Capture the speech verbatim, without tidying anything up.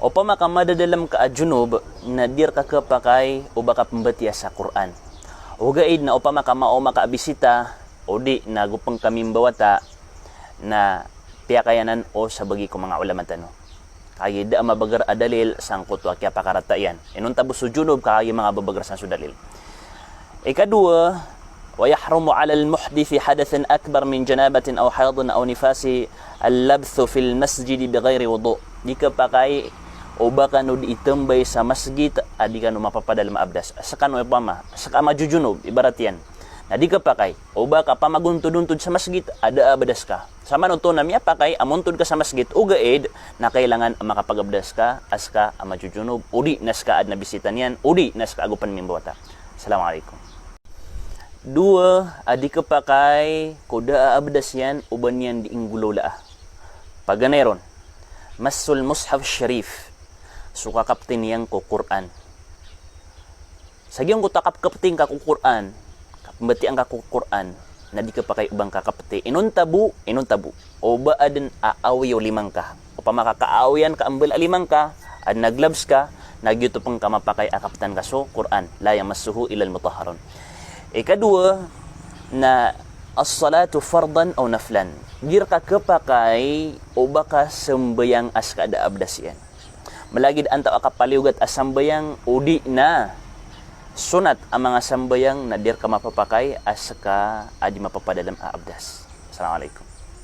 Opama ka madadalm ka a junub, na di rka khapakay o ba ka pmbatiya sa Qur'an. Ogaid na opama ka maoma ka a bisita, odi na ago pn ka mimbawata, na piyakay anan o sabagi ko manga ulama tano. Kagiya da a mabagar a dalil sangkoto a kiyapakarata iyan. Inonta bo so junub, kagiya manga babagar san so dalil. Ikadowa, wa yahrumu 'alal muhdith hadathan akbar min janabatin aw haydin aw nifasi al-labthu fil masjidi bi ghayri wudu'. Di khapakay o ba kano di itambay sa masgit a di kano mapapadalm a abdas. Skano opama, ska a majujunub, ibarat iyan. Na di khapakay o ba ka pamagontodontod sa masgit a da a abdas ka. Samanoto na miyapakay a montod ka sa masgit, ogaid na kailangan a makapagabdas ka a ska a majujunub, odi na ska a adn a bisita niyan, odi na ska ago pn mimbawata. Assalamu alaikum. Dowa a di khapakay ko da a abdas iyan o ba niyan di inggolawlaa. Paganay ron, massul mushaf sharif, so kakapti niyan ko Qur'an. Sa giyangkoto a kapkapti ngka ko Qur'an, kapmbatiya ngka ko Qur'an, na di khapakay o ba ngka kapti. Inonta bo, inonta bo o ba adn a awiy o lima ngka. Opama ka kaawiyan ka a mbala a lima ngka, adn a gloves ka, na giyoto pn ka mapakay a kaptan ka so Qur'an. La yamassuhu illal mutahharun. Ikadowa, na as-salatu fardan aw naflan. Di rka khapakay o ba ka sambayang a ska a da a abdas iyan. Malagid antawaa ka paliyogat a sambayang, odi na sunat a manga sambayang, na di rka mapapakay a ska a di mapapadalm a abdas. Assalamu alaikum.